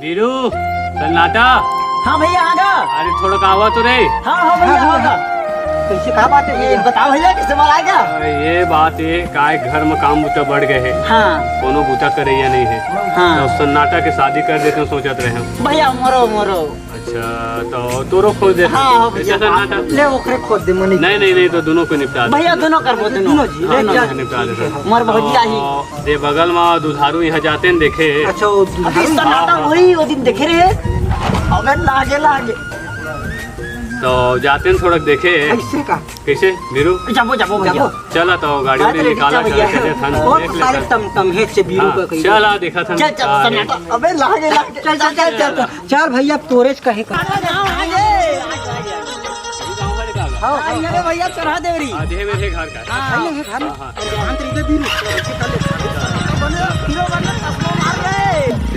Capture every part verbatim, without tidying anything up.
हीरू, सन्नाटा। हाँ भैया, आ गा। अरे, थोड़ा का आवा तो रे। हाँ, हाँ भैया, हाँ, आ गा। कैसे, का बात है? ये बताओ भैया, कैसे माल आएगा? अरे, ये बात है, काय घर में काम बुता बढ़ गए है। हाँ। कोनो बुता करे या नहीं है। हाँ। तो सन्नाटा के शादी कर देते हैं, सोचत रहे हम। भैया, मरो, मरो। अच्छा, तो तोरो खोज देते हैं। हाँ, हाँ भैया, ऐसा सन्नाटा। ले, ओकरे खोज दे, मनी। नहीं, नहीं, नहीं, तो दोनों को निपटा दे। भैया, दोनों करबो, दोनों। दोनों जी, हाँ, ले, दोनों जा। को निपटा दे, सर। हमार भौजिया ही। तो दे बगल में दुधारू यहाँ जाते हैं, देखे। अच्छा, वो अभी दुधारू। सन्नाटा हाँ, हाँ। वही वो दिन देखे रहे। अबे लागे, लागे। तो जाते हैं थोड़ा देखे। कैसे का? कैसे, वीरू? जाबो, जाबो भैया। जाबो। चला तो गाड़ी अरे, वाड़ी निकाला, भैया। चला, चला, थान वो देख तो सारे लेता। टमटम है, से वीरू हाँ, का कहीं। चला, देखा था चल, चल, का है। सन्नाटा। अबे लागे, लागे। चल, चल, चल, चल, चल। चल भैया, तोरेज कहे का। हाँ, हाँ। अरे भैया, चढ़ा दे रही। हाँ, देह में है घर का। हाँ, भैया, ये घर में। हाँ, हाँ। अरे, अंत हृदय वीरू।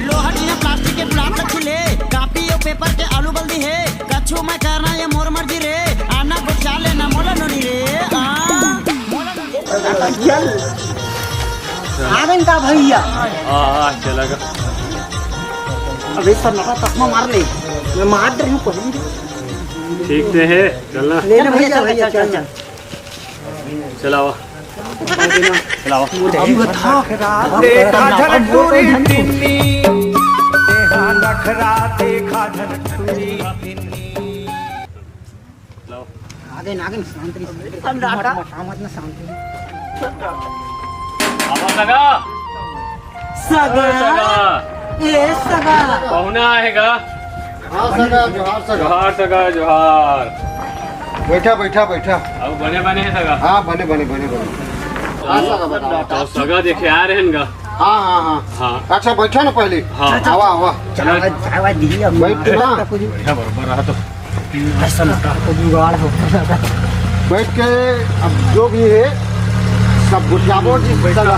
लोहा टीना प्लास्टिक के प्लाट ला छूले, कापी अउ पेपर के आलू बल्दी हे। कछु मैं करना ये मोर मर्जी रे, आना गोठिया लेना मोला नोनी रे। आ, मोला नोनी। आ गए का भैया? हाँ, हाँ, चला गा। अबे सर, नका चश्मा मार ले, मैं मार रही हूँ पहले। ठीक से है, चलना। ले ले भैया, भैया, चल, चल, चल। चलावा। चलावा। देखा झलकूरी टिन्नी, देखा नखरा, देखा झलकूरी टिन्नी। लाओ। आगे ना, आगे ना, शांत रही, शांत रही। सन्नाटा। मत, मत, मत ना, शांत रही। आवा सगा। सगा। सगा। ए सगा। पहुना आएगा। हाँ सगा, जोहार सगा। जोहार सगा, जोहार। बैठा, बैठा, बैठा। अब बने बने है सगा। हाँ, बने, बने, बने, बने। हाँ सगा, बताओ। तो सगा देखे आ रहे हैं गा। हाँ, हाँ, हाँ। हाँ। अच्छा, बैठा ना पहले। हाँ। आवा, आवा। चला, चाय वाय दी अब। बैठ के ना। बढ़िया, बरोबर रहा तो। ऐसा लगा तो जुगाड़ हो। बैठ के अब जो भी है, सब गुटियाबो जी, बैठा। सगा।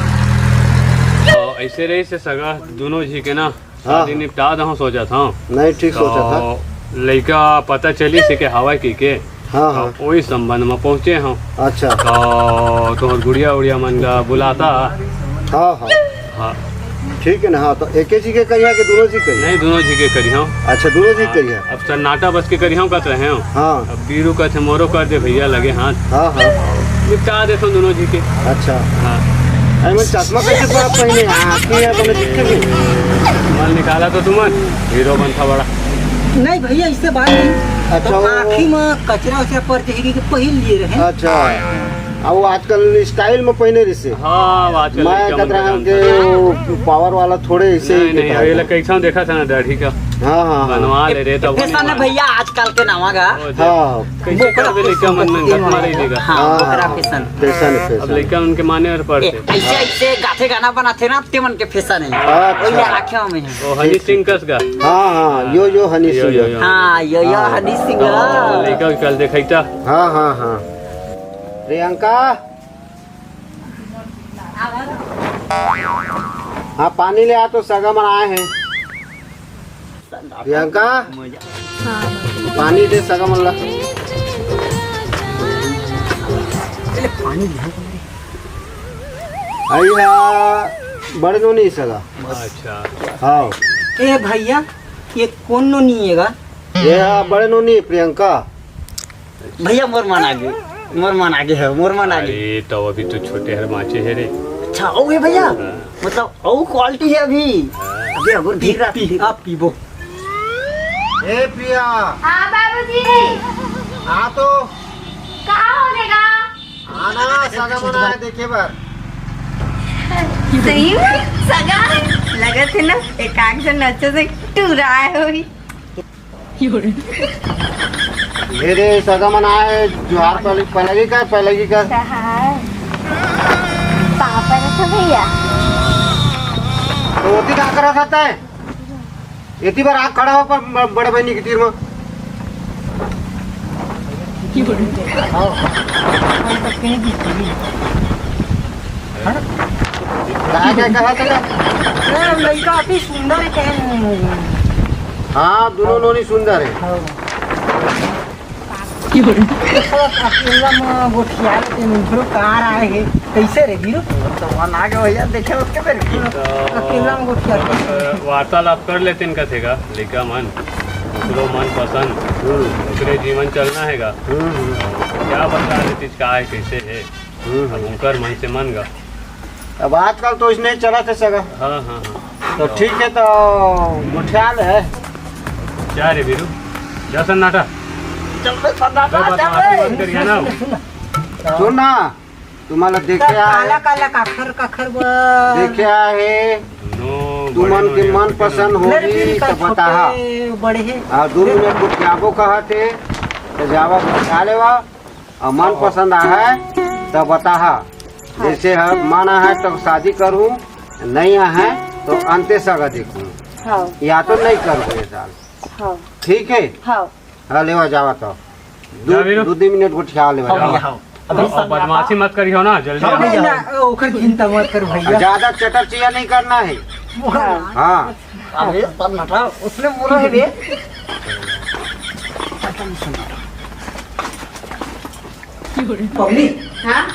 तो ऐसे रही से सगा दोनों जी के ना हाँ। शादी निपटा दहूँ सोचत हूँ। नहीं, ठीक सोचत हस। तो लइका पता चली से के हवय की के। हाँ, हाँ। तो ओही संबंध में पहुँचे हूँ। अच्छा। तो तोहर गुड़िया उड़िया मन ला बुलाता। हाँ, हाँ। हाँ। ठीक है ना, हाँ, तो एके जी के करिहा कि दोनों जी करिहा? नहीं, दोनों जी के करिहा। अच्छा, दोनों जी हाँ। करिहा। अब सन्नाटा बस के करिहा कहत रहे हो। हाँ। अब बीरू कहत हे, मोरो कर दे भैया, लगे हाथ। हाँ, हाँ। निपटा देथन दोनों जी के। अच्छा। हाँ। अरे, मैं चश्मा कैसे पहने? आँखें या बने दिखते नहीं। माल निकाला तो तुमन, हीरो बनता बड़ा। नहीं भैया, इससे बात नहीं। अच्छा, तो वो आँखी में कचरा वचरा पड़ जाएगी कि पहन लिए रहे। अच्छा। अब वो आजकल style में पहने रहिसे। हाँ, अब आजकल मैं लड़का कहत मन रहा हूँ के कि वो power वाला थोड़े ऐसे ही नहीं, नहीं, दिखाई ये दे। लड़का कैसा देखा था ना दाढ़ी का? हाँ, हाँ, हाँ। बनवा ले रे, तब फैशन है भैया आजकल के नवा गा। ओ, हाँ। कैसे कर दे लड़का मन में गत मारे देगा। हाँ, हाँ, ओकरा हाँ। फैशन। फैशन है, अब फैशन। लड़का उनके माने और ए, पड़ते। ऐसे, ऐसे गाथे गाना बनाते ना, ते मन के फैशन है। अच्छा। वही आँखों में है। ओ, हनी सिंह कस गा। हाँ, हाँ, यो, यो, हनी यो, सिंह। यो, यो। हाँ, यो, यो, हाँ। हनी सिंह। तो लड़का कल देखाई था। हाँ, हाँ, हाँ। प्रियंका। हाँ, पानी ले आ तो सगा मन आए हैं। प्रियंका, हाँ। पानी दे सगा मन ला। ले पानी ले। आई हा बड़े नोनी सगा। अच्छा। हाँ। ए भैया, ये कौन नोनी है गा? ये हा बड़े नोनी प्रियंका। भैया, मोर मन आगे, मोर मन आगे है, मोर मन आगे। अरे, तो अभी तो छोटे हर बाँचे है रे। अच्छा, ओ है भैया, हाँ। मतलब, ओ quality है अभी। हाँ। अबे, अगर धीरे पी, रख। पी, आप पीबो। ए प्रिया। हाँ बाबूजी। आ तो। का हो गे गा? आना, सगा मन आए देखे बर। सही में सगा है? लगत है ना, एक आध जन अच्छा से टुराए होही। ये दे सगा मन आए, जोहार पहले, पहले की कर, पहले की कर। जोहार। पापा ने तो भैया। तो ओती का करा सकता है? एती बर आग खड़ा हो पर म-, बड़े बहिनी के तीर म। काय, काय कहा था? ए, लइका अति सुंदर है, कहे नहीं। हाँ, दोनों नोनी सुंदर है। हाँ। अकेला में गोठिया के मित्रों कार आए हैं। कइसे रे वीरू? तो मन आ गया भैया, देखे उसके फिर। तो अकेला में गोठिया। वार्तालाप कर लेते इनका थे का, लइका मन, ओकरो मन पसंद, हम्म। ओकरे जीवन चलना है गा। हम्म, हम्म। क्या बता रहे चीज का है, कैसे है? हम्म, अब हम्म। उनकर मन से मन गा। अब आजकल तो इसने चला थे सगा। हाँ, हाँ, हाँ। तो ठीक है, तो गोठिया ले। क्या रे वीरू? जा सन्नाटा। चल बे सन्नाटा, दो बात चल माफी बे। मत करिए ना। सुन ना। सुन ना। तुम्हारा देखे का-, आए। काला काला काखर काखर बर। देखे आए हे। दोनों तुमन बड़े के होने मन पसंद होही लड़की का तो बताहा। छोटे बड़े हे। हाँ, दू मिनट गोठियाबो कहा थे, तो जावा गोठिया लेवा, और मन पसंद आहे तो बताहा। जैसे हम मन आहे तो शादी करूँ, नहीं आहे तो अंते सगा देखूँ, हाँ। या तो नहीं करूँ ये साल। हाँ। ठीक है? हाँ। हाँ, लेवा जावा तो। दू, जा वीरू। दू, दू मिनट गोठिया लेवा हाँ, जावा। भैया, हाँ। अभी और, और बदमाशी मत करियो ना, जल्दी हाँ, आओ। भैया। ना, ओकर चिंता मत कर भैया। ज्यादा चटर चिया नहीं करना है। हाँ। हाँ। अबे सन्नाटा, उसने बोला है बे। पगली, हाँ?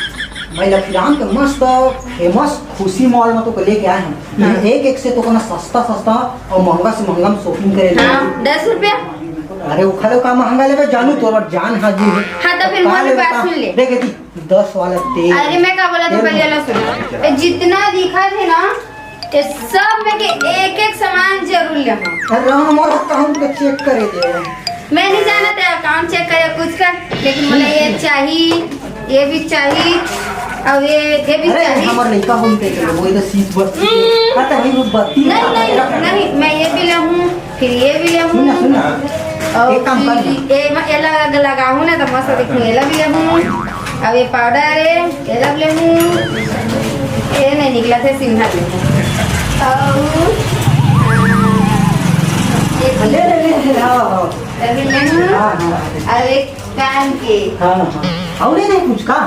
मैं लखीराम के मस्त फेमस खुशी मॉल में तो लेके आए हैं। हाँ। ये एक एक से तो ना सस्ता सस्ता और महंगा से महंगा में शॉपिंग करे ले। हाँ, दस रुपया। अरे उखा लो का महंगा लेबे जानू, तोर जान हाजिर है। हाँ, तो फिर का मोर लेबे बात का? सुन ले। देख एती, दस वाला तेल। अरे मैं का बोला था तेल पहले वाला सुन। ए, जितना दिखा थे ना, ये सब में के एक एक सामान जरूर ले हाँ। अरे हम और अकाउंट को चेक करे दे। मैं नहीं जाना था अकाउंट चेक करे कुछ कर, लेकिन बोला ये चाहिए, ये भी चाहिए, और ये, ये भी अरे चाहिए। हमार लड़का बोलते चलो, वो इधर सीट बस। हम्म। हाँ, तो वही वो बत्ती नहीं, नहीं, नहीं, मैं ये भी ले हूँ। फिर ये भी ले हूँ। सुन ना, सुन ना। और एक काम कर फिर ना। ये म-, ये लगा, लगाहूँ ना तो मस्त देखूँ, ये भी ले हूँ। अब ये पाउडर है, ये भी ले हूँ। ये नहीं निकला थे, सिंघा ले हूँ। और ये ले, ले, ले, ले, हाँ, हाँ। ये भी ले हूँ। हाँ, हाँ। और एक कान के। हाँ, हाँ। और नहीं, नहीं, कुछ का?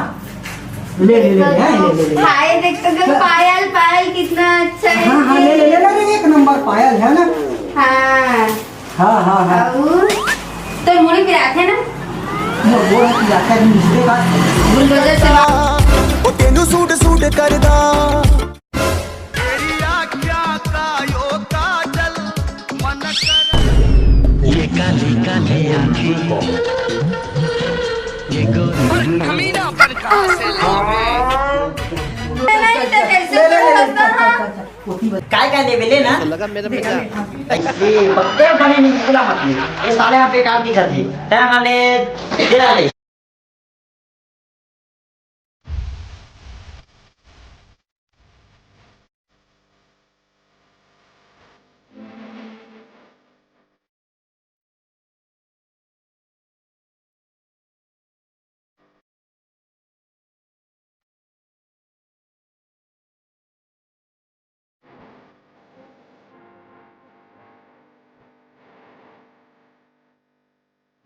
ले, ले, ले, ले, हाँ, ले, ले, ले, ले। हाय, देख तो, देख, पायल, पायल कितना अच्छा है हाँ, हाँ, ले, ले, ले, ले, ले, एक नंबर पायल है ना? हाँ। हाँ, हाँ, हाँ। और तो मुड़ी पिरात है ना? वो, वो है पिरात है, दूसरे का। बुलडोजर से बात। ओ तेनू सूट सूट करदा। तेरी आँख्या का यो काजल मन कर। ये काली काली आँखें को, ये गोरी। कमीना पर कहाँ से लावे? नहीं, तो कैसे ले, ले, ले, समझता? हाँ। काय काय लेबे ले ना? लगा मेरा बेटा। ए, पत्ते बने नहीं पूरा मत ले। ये साले यहाँ बेकार दिखत है। तै हाले, तेरा ले।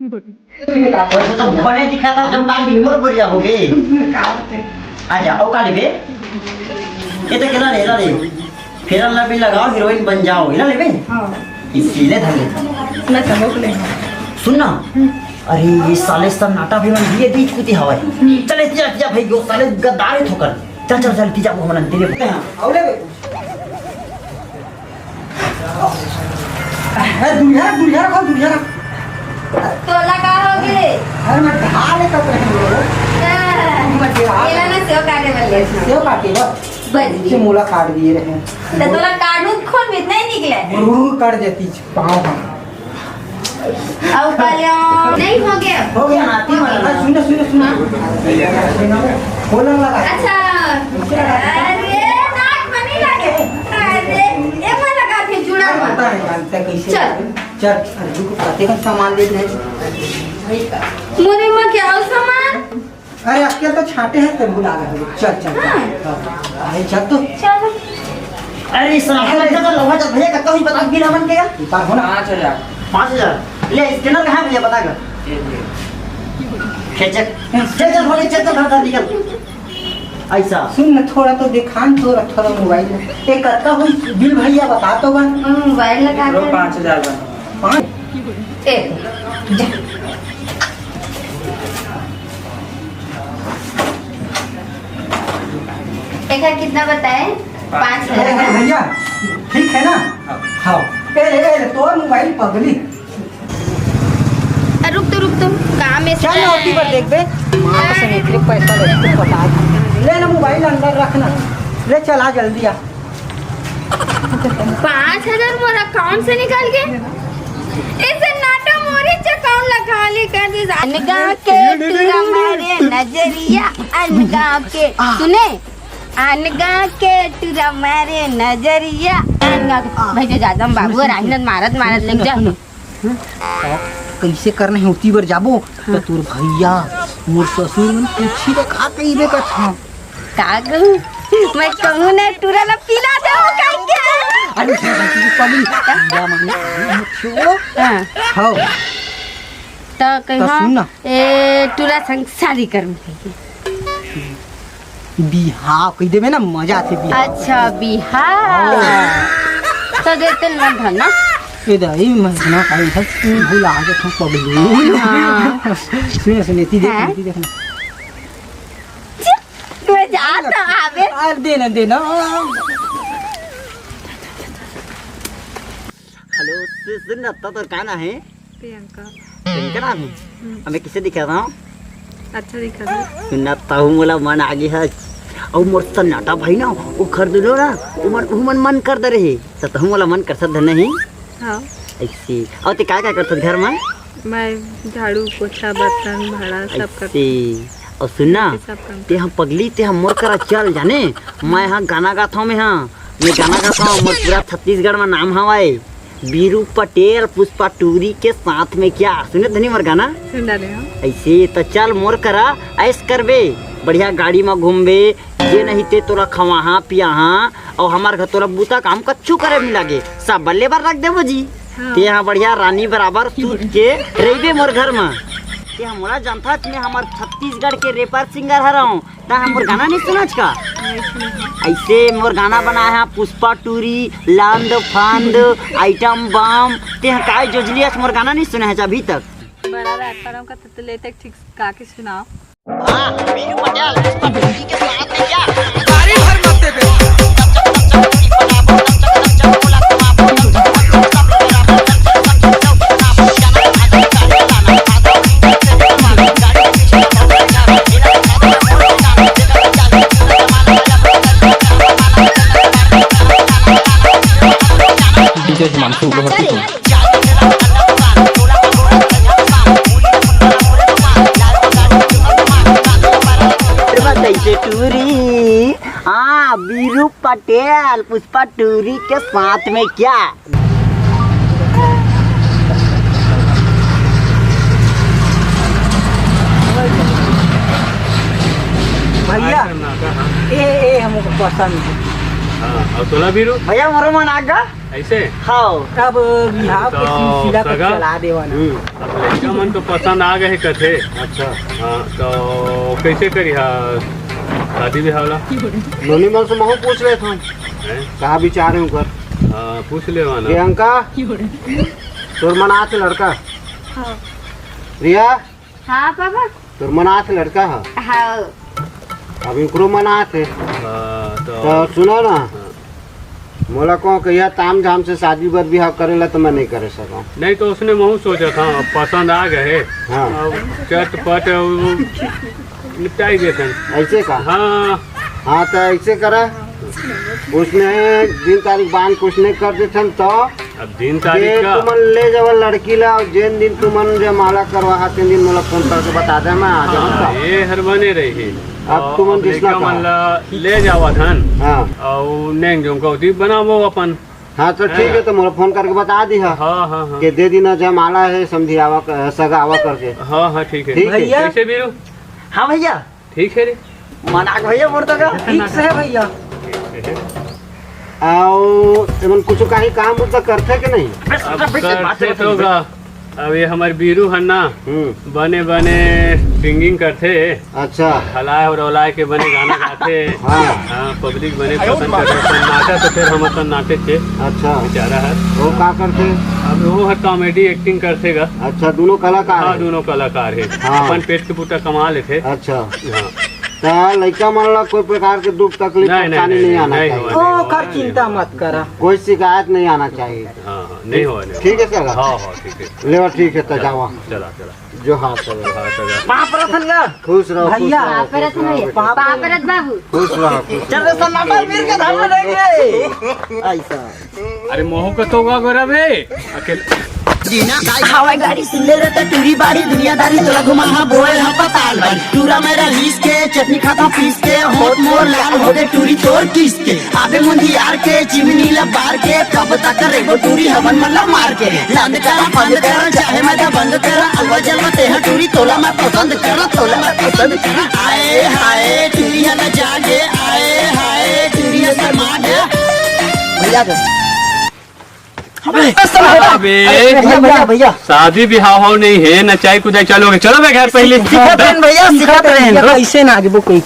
वैसे तो बने दिखा था, जब कान की उम्र बढ़िया हो गई। आजा, आओ का लेबे? ये तो केला ले, ला ले। फेयर लवली लगाओ, हीरोइन बन जाओ, ये ना लेबे? हाँ। इसीलिए धर लेता। मैं तो रोक ले। सुन ना। हम्म। अरे, ये साले सन्नाटा भी मन दिए बीच कुती हवाई। हम्म। चल, इतिया, इतिया भाई, यो साले गद्दार है ठोकर। चल, चल, चल, इतिया वो मन तेरे। हाँ, आओ लेबे। ए, दुनिया, दुनिया रखो, दुनिया रखो। तोला का हो गे? अरे, मैं ढाल लेता तो है वो। हाँ। मत गिरा। एला ना सेव काटे वाले। सेव काटे बस। बस। इसे मोला काट दिए रहे। तो तोला काटू खोल में नहीं निकले। गुरु काट देती पाँव हम। अब कल्याण नहीं हो गया। हो गया ना, तीन वाला। हाँ, सुनो, सुनो, सुनो। हाँ। बोला लगा। अच्छा। अरे, नाक में नहीं लगे। अरे, ये में लगा थे, जुड़ा हुआ। पता है, जानता है कैसे। चल। चल, अरे, रुको, पते का सामान लेते हैं। मोरे में क्या हो सामान? अरे, अकेल तो छाटे हैं, तो भुला गए। चल, चल, चल। हाँ। हाँ, अरे, चल तो। चल। अरे, साहब, अरे। अच्छा तो लोहा चल, भैया, कत्ता हुई बता, बिल हमन के का? उतार हो ना। पाँच हजार। पाँच हजार? ले, स्कैनर कहाँ है भैया, बता कर। ये, ये। खेचक, खेचक, बोले, चल, चल, घर, घर निकल। ऐसा। सुन ना, थोड़ा तो दिखा न, थोड़ा, थोड़ा मोबाइल में। ए, कत्ता हुई बिल भैया, बता तो बा। हम मोबाइल लगा एकरो के पाँच हजार बा। पाँच? ए, जा। देखा कितना बताए? पाँच हजार। भैया, ठीक है ना? हाँ। ए ले, ए ले, तोर मोबाइल पगली। अरे रुक तो, रुक तो, काम है। चल ना, ओती पर देख बे। माँ कसम, इतने पैसा लगे तो पता है। ले ना, मोबाइल अंदर रख ना। ले, चल आ, जल्दी आ। पाँच हजार मोर अकाउंट से निकाल के, इसे नाटा मोरी च अकाउंट ला खाली कर दी। अनगा के टुरा मारे नजरिया, अनगा के। सुने, अनगा के टुरा मारे नजरिया, अनगा के। भाई, जे जादम बाबू, राहिनत मारत मारत लग जा। कइसे करना हे, ओती बर जाबो त तोर भैया, मोर ससुर मन पूछी त का कहिबे कथा। का कहूँ? मैं कहूँ ना, टूरा ला पिला दे, वो कहेंगे। अरे, पगली, पिला मांगे, छो। हाँ। हौ। त कही, त हाँ, सुन ना। ए, टूरा संग शादी कर। बिहाव कहि देबे ना, मजा आथे बिहाव। अच्छा, बिहाव। हाँ। त देते न धन ना। ए दाई, मैं ना खाई था, भूला जाथों पगली। हाँ। सुने, सुने, ती देख, हाँ? ती देख ना। मैं जात हूँ, आबे। आ, दे ना, दे ना। हेलो, सु-, सुन ना, तो, तोर का नाम हे? प्रियंका। प्रियंका नाम हे? हम्म। अबे, कइसे दिखत हँव? अच्छा दिखत हँव। सुन ना, तहूँ मोला मन आ गे हस। अउ मोर सन्नाटा भाई ना, ओखर दुनो ना, ओमन, ओमन मन कर दे रहे। त तहूँ मोला मन कर सकत नहीं? हाँ। अइसे। अउ ते का, का करथस घर म? मैं झाड़ू, पोछा, बर्तन, भाड़ा सब करथों। अइसे। अउ सुन ना, सब काम ते ह पगली, ते ह मोर करा चल जाने, मैं ह गाना गाथों, मैं ह, मैं गाना गाथों, मोर पूरा छत्तीसगढ़ म नाम हवय। बीरू पटेल पुष्पा टूरी के साथ में क्या? सुने धनी मोर गाना? सुन डाले हम। अइसे त चल मोर करा, ऐश करबे, बढ़िया गाड़ी म घूमबे, जे नहीं ते तोला खवाहा पियाहा, अउ हमर घर तोला बूता काम कच्चू करे मिलागे, सब बल्ले बर रख देबो जी। हाँ। ते यहाँ बढ़िया रानी बराबर सूत के रहिबे मोर घर म। ते हमला जानथस, मैं हमर छत्तीसगढ़ के rapper singer हरौं। ता हमर गाना नहीं सुनच का? नहीं सुनत। अइसे मोर गाना बनाए हा पुष्पा टूरी, लांद फांद, आइटम बम। ते ह काय जोजली अस, मोर गाना नहीं सुने हच अभी तक? बड़ा rapper हूँ का, तो लेते ठीक गा के सुनाओ। हाँ, बीरू पटेल, पुष्पा टूरी के साथ में क्या? गाड़ी भर मत देबे। डीजे हिमांशु लोहरदीपुर। टूरी, हाँ, बीरू पटेल, पुष्पा टूरी के साथ में क्या? भैया, ए, ए, हमको पसंद है। हाँ, अउ तोला बीरू? भैया, मोरो मन आगा। अइसे? हाँ। अब बिहाव के तो सिलसिला को सगा? चला देवा ना। हम्म। अब लइका मन तो पसंद आ गे हे कथे। अच्छा। हाँ, तो कइसे करिहा शादी बिहाव ला? नोनी मन से महूँ पूछ लेथों। हैं? का विचार हे उनकर? हाँ, पूछ लेवा ना। प्रियंका, तोर मन आथे लड़का? हाँ। रिया? हाँ, पापा। तोर मन आथे लड़का ह? हाँ। अब इकरो मन आथे। हाँ, तो तो सुनो ना। हाँ। मोला को कहिया ताम झाम से शादी बर बिहाव करे ला, तो मैं नहीं करे सकूँ। नहीं, तो उसने महूँ सोचा था, अब पसंद आ गए। हाँ। अब चटपट अब निपटाई देते हैं। अइसे का? हाँ। हाँ, तो अइसे करा, उसने दिन तारीख बांध कुछ नहीं कर देते हैं, तो अब दिन तारीख का? तुमन ले जावा लड़की ला, अउ जेन दिन तुमन जयमाला करवाहा, तेन दिन मोला फोन करके बता दे, मैं आ जाऊँ हाँ, तब। ये हर बने रही। अब अब तुमन अब जिसना लइका मन कहा। ला ले जावा धन। हाँ। अउ नेंग जोंग का उदी बनावो अपन। हाँ, तो ठीक है, तो मोला फोन करके बता दिहा। हाँ, हाँ, हाँ। के दे दिना जयमाला है, समधी आवा क-, सगा आवा करके। हाँ, हाँ, ठीक है। ठीक है। भैया। कैसे बीरू? हाँ भैया। ठीक है रे। मनाक भैया, मोर तो का? ठीक से है भैया। ठीक से है। अउ एमन कुछ काही काम बुता करथे के नहीं? अब करथे तो गा। अब ये हमर बीरू हन ना, हम्म। बने बने singing करथे। अच्छा। हलाए अउ रौलाए के बने गाना गाथे। हाँ। हाँ, public बने पसंद करथे। सन्नाटा तो फिर हम सन्नाटे थे। अच्छा। बेचारा है। वो का करथे? अब वो है comedy acting करथे गा। अच्छा, दोनों कलाकार हाँ, है। दोनों कलाकार है। हाँ। अपन पेट के बूता कमा लेथे। अच्छा। हाँ। त लइका मन ला कोई प्रकार के दुख तकलीफ नहीं, नहीं, परेशानी नहीं, नहीं नहीं, आना नहीं चाहिए। होगा, नहीं ओकर होगा, चिंता नहीं मत होगा। करा। कोई शिकायत नहीं आना चाहिए। हाँ, हाँ, नहीं होगा, नहीं ठीक है होगा। सर? हाँ, हाँ, ठीक है। लेवा, ठीक है, त जावा। चला, चला। जोहार सर। जोहार सर। पाँव परत हन गा। खुश रहो, खुश भैया, रहो, पाँव परत खुश रहो नहीं, बेटा। पाँव परत बाबू। खुश रहो, खुश चल रे, रहो। सन्नाटा वीर के धाम में रहेंगे। ऐसा। अरे मोहू को तो गा गोरा बे। अकेले जीना हवाई गाड़ी सिल्ले रहता टूरी बाड़ी दुनियादारी तोला घुमा हा बोए हा पताल बाड़ी टूरा मेरा हीस के चटनी खाता पीस के होत मोर लाल हो गए टूरी तोर किस के आबे मुंदी यार के चिमनी ला बार के कब तक रे वो टूरी हवन मला मार के लंद करा फंद करा चाहे मैं तो बंद करा अलवा जलवा ते हा टूरी तोला मैं पसंद करा तोला मैं पसंद करा आए हाय टूरी हला जागे आए हाय टूरी शर्मा गया भैया तो अबे। अबे। अरे भैया, भैया, भैया। शादी बिहाव हो नहीं है, नचाई कुदाई चालू हो गई। चलो बे घर पहले। सिखत रहेन भैया, सिखत रहेन। भैया, कैसे ना आगे वो कही के?